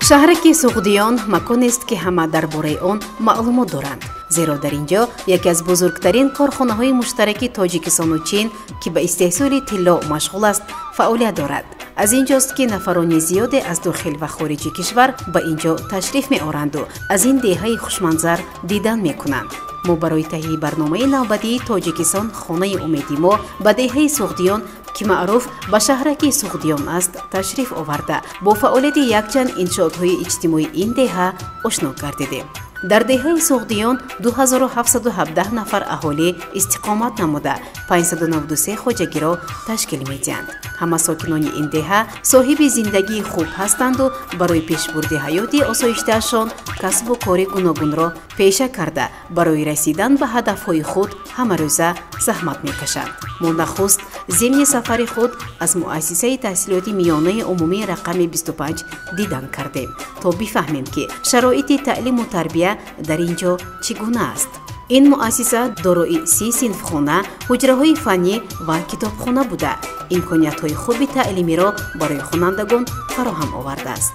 Шаҳраки Суғдиён маконест, ки ҳама дар бораи он маълумот доранд, зеро дар ин ҷо яке аз бузургтарин корхонаҳои муштараки Тоҷикистону Чин, ки ба истеҳсоли тилло машғул аст, фаъолият дорад. Аз ин ҷост, ки нафарони зиёде аз дохил ва хориҷи кишвар ба ин ҷо ташриф меоранду аз ин деҳаи хушманзар дидан мекунанд. Мо барои таҳияи барномаи навбатии «Тоҷикистон хонаи умеди мо» ба деҳаи Суғдиён, ки маъруф ба шаҳраки Суғдиён аст, ташриф оварда, бо фаъолияти якчанд иншоотҳои иҷтимоии ин деҳа ошно гардидем. Дар деҳаи Суғдиён 2717 нафар аҳолӣ истиқомат намуда, 593 хоҷагиро ташкил медиҳанд. Ҳама сокинони ин деҳа соҳиби зиндагии хуб ҳастанду барои пешбурди ҳаёти осоиштаашон касбу кори гуногунро пеша карда, барои расидан ба ҳадафҳои худ ҳамарӯза заҳмат мекашанд. Мо нахуст зимни сафари худ аз муассисаи таҳсилоти миёнаи умумии рақами 25 дидан кардем, то бифаҳмем, ки шароити таълиму тарбия дар ин ҷо чӣ гуна аст. Ин муассиса дорои 30 синфхона, ҳуҷраҳои фаннӣ ва китобхона буда, имкониятҳои хуби таълимиро барои хонандагон фароҳам овардааст.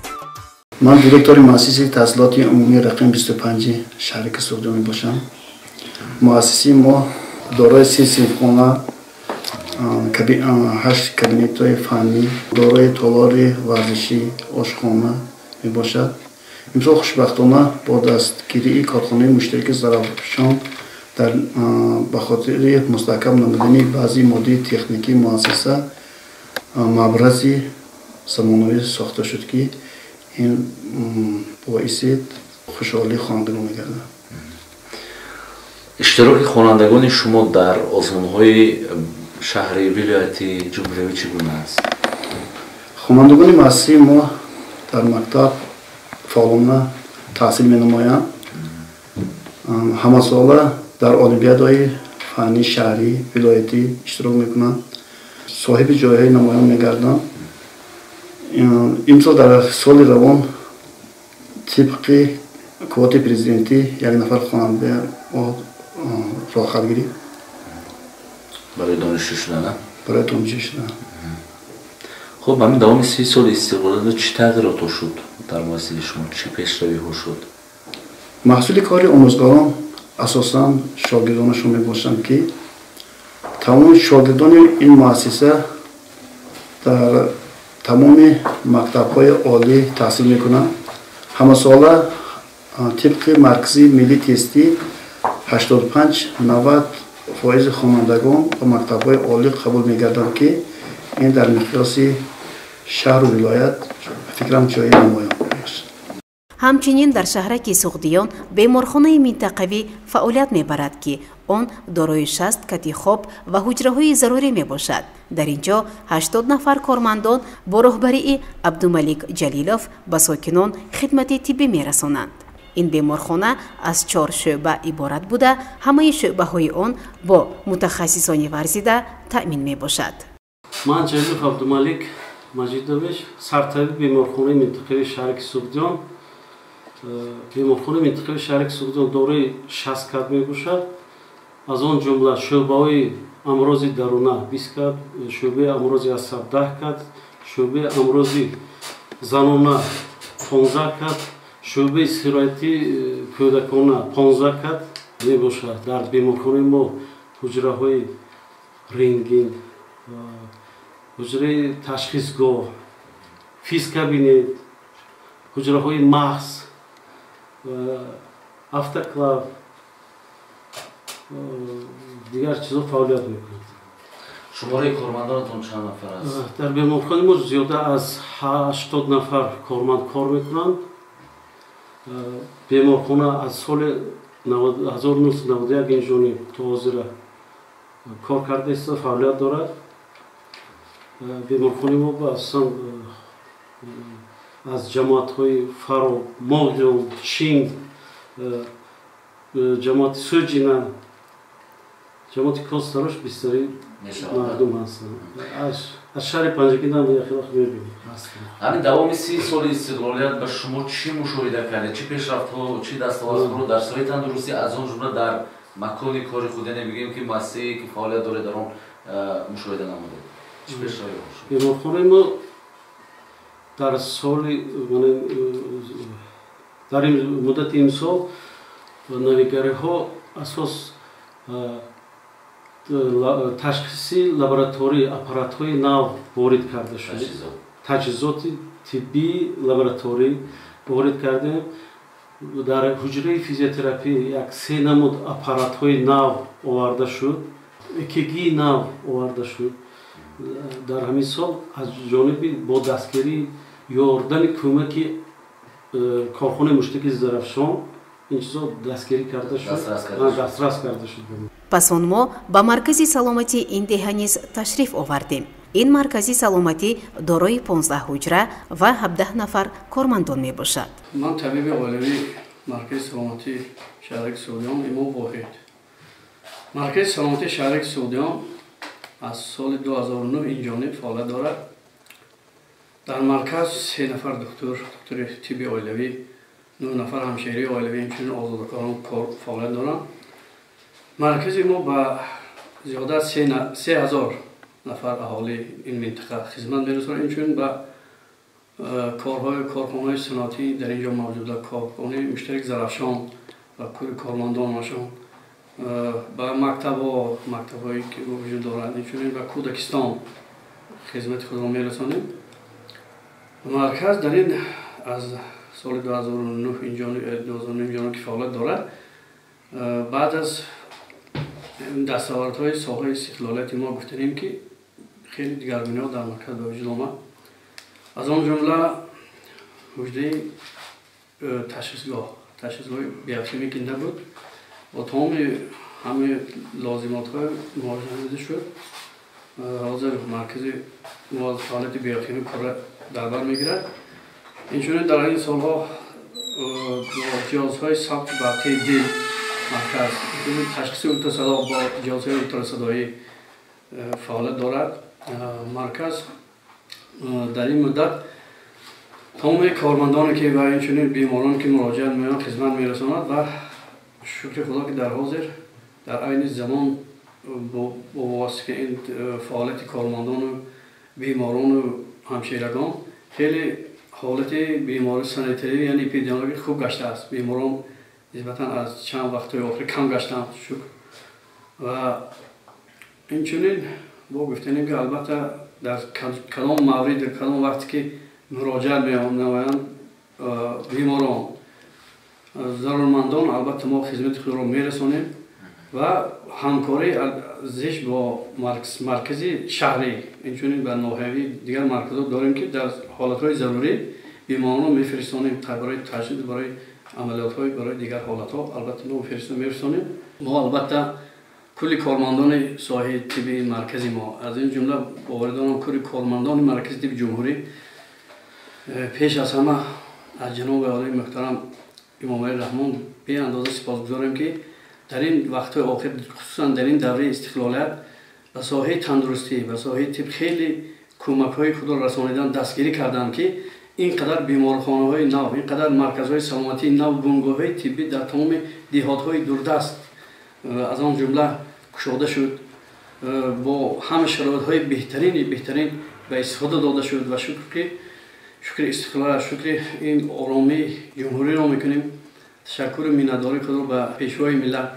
Ман директори муассисаи таҳсилоти умумии рақами 25 шаҳраки Суғдиён мебошам. Муассисаи мо дорои 30 синфхона, ҳашт кабинетҳои фаннӣ, дорои толори варзишӣ, ошхона мебошад. Имсол хушбахтона бо дастгирии корхонаи муштараки «Зарафшон» дар ба хотири мустаҳкам намудани баъзи моддии техникии муассиса мабрази замонавӣ сохта шуд, ки ин боиси хушҳолии хонандагон мегардад. Иштироки хонандагони шумо дар озмунҳои шаҳри, вилоятӣ, ҷумҳуриявӣ чӣ гуна аст? Хонандагони муассисаи мо дар мактаб фаъолона таҳсил менамоянд. Ҳамасола дар олимпиадаҳои фаннии шаҳрӣ, вилоятӣ иштирок мекунанд, соҳиби ҷойҳои намоён мегарданд. Имсол, дар соли равон, тибқи квотаи президентӣ як нафар хонанда роҳхат гирифт. Барои донишҷӯ шудан? Барои донишҷӯ шудан. Хуб, ҳамин давоми 30 соли истиқлолият чӣ тағйиротҳо шуд дар муассисаи шумо, чӣ пешравиҳо шуд? Маҳсули кори омӯзгорон асосан шогирдонашон мебошанд, ки тамоми шогирдони ин муассиса дар тамоми мактабҳои олӣ таҳсил мекунанд. Ҳамасола тибқи маркази миллии тестӣ 85-90 фоизи хонандагон ба мактабҳои олӣ қабул мегарданд, ки ин дар миқёси шаҳру вилоят, фикрам, ҷои намоён мебошад. Ҳамчунин дар шаҳраки Суғдиён беморхонаи минтақавӣ фаъолият мебарад, ки он дорои 60 кати хоб ва ҳуҷраҳои зарурӣ мебошад. Дар ин ҷо 80 нафар кормандон бо роҳбарии Абдумалик Ҷалилов ба сокинон хидмати тиббӣ мерасонанд. Ин беморхона аз чор шӯъба иборат буда, ҳамаи шӯъбаҳои он бо мутахассисони варзида таъмин мебошад. Ман Ҷалилов Абдумалик Маҷидович, сартабиби беморхонаи минтақавии шаҳраки Суғдиён. Беморхонаи минтақавии шаҳраки Суғдиён дорои 60 кат мебошад, аз он ҷумла шӯъбаҳои амрози даруна 20 кат, шӯъбаи амрози асаб 10 кат, шӯъбаи амрози занона 15 кат, шӯъбаи сироятии кӯдакона 15 кат мебошад. Дар беморхонаи мо ҳуҷраҳои рентген, ҳуҷраи ташхисгоҳ, физкабинет, ҳуҷраҳои махз, автоклав, дигар чизо фаъолият мекунад. Шумораи кормандонатон чанд нафар аст? Дар беморхонаи мо зиёда аз 80 нафар корманд кор мекунанд. Беморхона аз соли 1991 инҷониб то ҳозира кор карда истода, фаъолият дорад. Беморхонаи мо асосан аз ҷамоатҳои Фаро, Моғён, Чин, ҷамоати Сӯҷина, ҷамоати Костарош бисёри мардум ҳастанд. Аз шаҳри Панҷакентам яхе вақт мебинем. Ҳамин давоми 30 соли истиқлолият ба шумо чӣ мушоҳида кардед, чӣ пешрафтҳо, чӣ дастовардҳоро дар соҳаи тандурустӣ, аз он ҷумла дар макони кори худ, яъне бигӯем, ки муассисае, ки фаъолият доред, дар он мушоҳида намудед, чӣ пешравиҳо шуд? Беморхонаи мо дар соли Дар муддати имсол навигариҳо асос ташхиси лаборатории аппаратҳои нав ворид карда шуд, таҷҳизоти тиббии лабораторӣ ворид кардем. Дар ҳуҷраи физиотерапия як се намуд аппаратҳои нав оварда шуд, ЭКГ нав оварда шуд. Дар ҳамин сол аз ҷониби бо дастгирии ёрдами кӯмаки корхонаи муштараки Зарафшон ин чизо дастгирӣ карда шуд, дастрас карда шуд. Пас он мо ба маркази саломатии ин деҳа низ ташриф овардем. Ин маркази саломатӣ дорои 15 ҳуҷра ва 17 нафар кормандон мебошад. Ман табиби оилавии маркази саломатии шаҳраки Суғдиён Имом Воҳид. Маркази саломатии шаҳраки Суғдиён аз соли 2009 ин ҷониб фаъолият дорад. Дар марказ 3 нафар духтур, духтури тибби оилавӣ, 9 нафар ҳамширии оилавӣ, инчунин озодакорон кор фаъолият доранд. Маркази мо ба зиёда аз 3000 нафар аҳолии ин минтақа хизмат мерасонад. Инчунин ба корҳои корхонаҳои саноатӣ дар ин ҷо мавҷуда, корхонаи муштарак Зарафшон ва кули кормандонашон, ба мактабҳо, мактабҳое ки вуҷуд доранд, инчунин ба кӯдакистон хизмати худро мерасонем. Марказ дар ин аз соли 2009 инҷониб ки фаъолият дорад, баъд аз дастовардҳои соҳаи истиқлолияти мо гуфтанем ки хеле дигаргуниҳо дар марказ ба вуҷуд омад. Аз он ҷумла ҳуҷраи ташхисгоҳи биохимӣ ки набуд, бо тамоми ҳамаи лозимотҳои муоҷида шуд. Ҳозир маркази мо фаъолияти биохимӣ пурра дар бар мегирад. Инчунин дар ин солҳо бо ҷиҳозҳои сабти барқии дил марказ, ташхиси ултрасадо бо ҷиҳозҳои ултрасадоӣ фаъолият дорад. Марказ дар ин муддат тамоми кормандоне ки ва инчунин бемороне ки муроҷиат меоянд хизмат мерасонад ва шукри худо ки дар ҳозир дар айни замон бо воситаи ин фаъолияти кормандону беморону ҳамширагон хеле ҳолати бемории санитарӣ яъне эпидемиологӣ хуб гаштааст. Беморон нисбатан аз чанд вақтҳои охир кам гаштанд, шукр. Ва инчунин бо гуфтанем ки албатта дар кадом маврид, дар кадом вақте ки муроҷиат менамоянд беморон, зарурмандон, албатта мо хизмати худро мерасонем ва ҳамкорӣ зич бо маркази шаҳрӣ, инчунин ба ноҳиявӣ дигар марказҳо дорем ки дар ҳолатҳои зарурӣ беморонро мефиристонем барои таҷдид, барои амалиётҳои, барои дигар ҳолатҳо албатта мо мефиристонем. Мо албатта кулли кормандони соҳаи тибби маркази мо, аз ин ҷумла боварӣ дорам кулли кормандони маркази тибби ҷумҳурӣ пеш аз ҳама аз ҷаноби олии муҳтарам Эмомалӣ Раҳмон беандоза сипосгузорем ки дар ин вақтҳои охир, хусусан дар ин давраи истиқлолият ба соҳаи тандурустӣ, ба соҳаи тиб хеле кӯмакҳои худро расонидан, дастгирӣ карданд ки ин қадар беморхонаҳои нав, ин қадар марказҳои саломатии нав, бунгоҳҳои тиббӣ дар тамоми деҳотҳои дурдаст аз он ҷумла кушода шуд, бо ҳама шароитҳои беҳтарин ба истифода дода шуд ва шукри истиқлол, шукри ин оромии ҷумҳуриро мекунем. Ташаккуру миннатдории худро ба пешвои миллат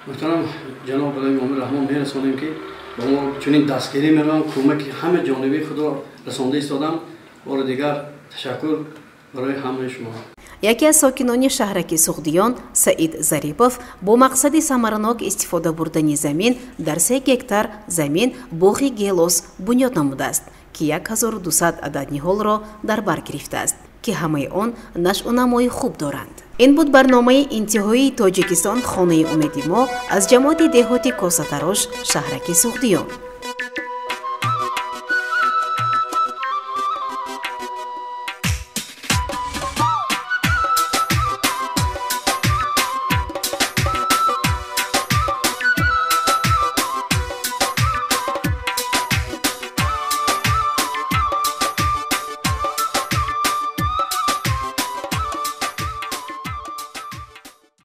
муҳтарам ҷаноби олии Эмомалӣ Раҳмон мерасонем ки ба мо чунин дастгирӣ мераванд, кӯмаки ҳама ҷонибии худро расонда истоданд. Бори дигар ташаккур барои ҳамаи шумо. Яке аз сокинони шаҳраки Суғдиён Саид Зарипов бо мақсади самаранок истифода бурдани замин дар 3 гектар замин боғи гелос бунёд намудааст, ки 1200 адад ниҳолро дар бар гирифтааст, ки ҳамаи он нашъунамои хуб доранд. Ин буд барномаи интиҳоии Тоҷикистон хонаи умеди мо аз ҷамоати деҳоти Косатарош, шаҳраки Суғдиён.